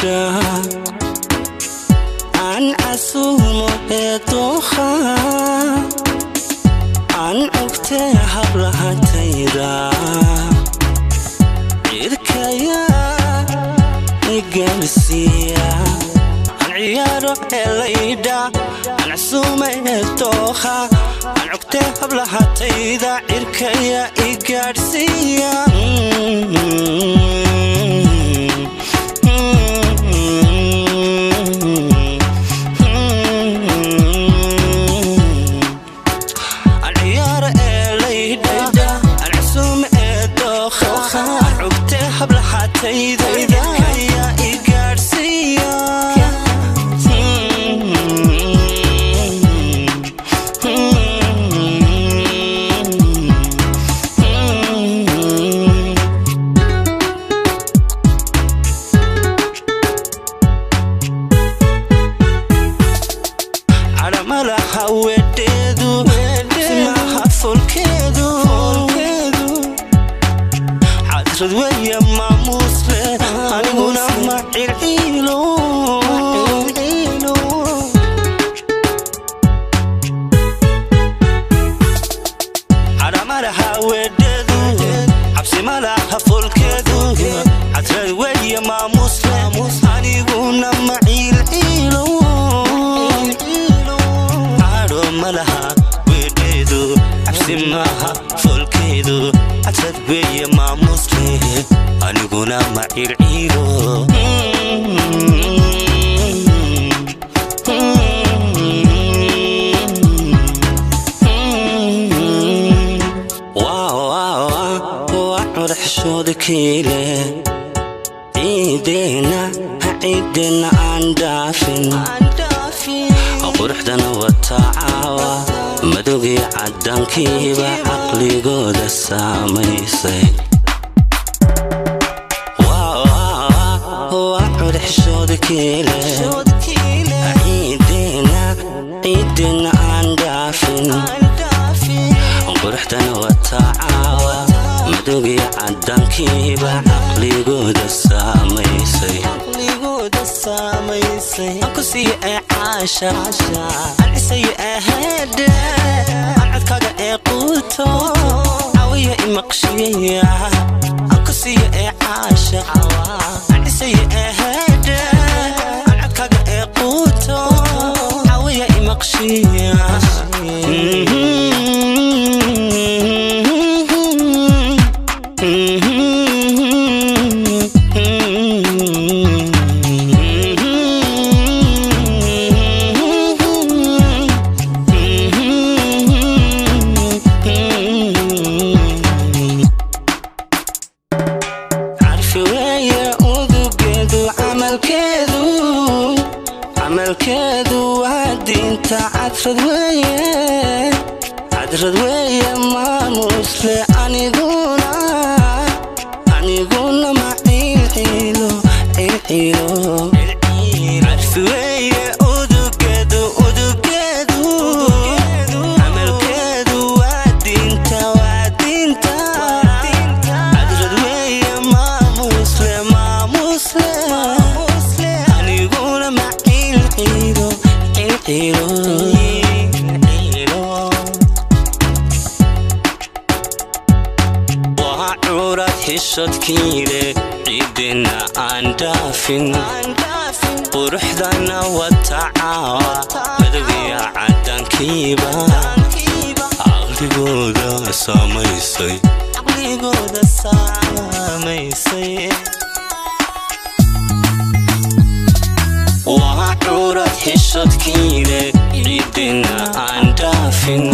Laydha aan casuumo ee dooha, aan cugtee hablahatayda, cirkaya igalsiiya. Aan ciyaaro ee laydha, aan casuumo ee dooha, aan cugtee hablahatayda, cirkaya igaadhsiiya. Cadhamalaha wedheedu, simaha folkeedu, cadrad weya maamuusle, aniguna ma cilciilo. Cadhamalaha wedheedu, cabsimalaha folkeedu, cadrad weya maamuusle, aniguna ma cilciilo. Malaha wedheedu, cabsi maaha folkeedu, cadrad weeye maamuusle, aniguna ma cilciilo. Waa curaxshooda kiile, ciideena ha ciideena aan dhaafin, quruxdana watacaawa, madowgii caddaankiiba caqligooda saamaysay. Waa cudxshooda kiile, ciideena ciideena aan dhaafin, quruxdana watacaawa, madowgii caddaankiiba caqligooda saamaysay. Ankusiiyo ee caasha, aan cisayo ee heedhe, aan codkaaga ee quuto, caawiya imaqshiya. Ankusiiyo ee caasha, aan cisayo ee heedhe, aan codkaaga ee quuto, caawiya imaqshiya. Carfi weeye udugeedu, camalkeedu camalkeedu waa diinta. Cadrad weeye, cadrad weeye maamuusle, aniguna aniguna ma cilciilo cilciilo. Carfi weeye udugeedu, udugeedu camalkeedu waa diinta, waa diinta. Cadrad weeye maamuusle, maamuusle, aniguna ma cilciilo cilciilo. Waa curad xishadkiile, ciidina aan dhaafin, quruxdana watacaawa, madowgiya caddaankiiba caqligooda saamaysay, caqligooda saamaysay. Waa curad xishadkiile, ciidina aan dhaafin.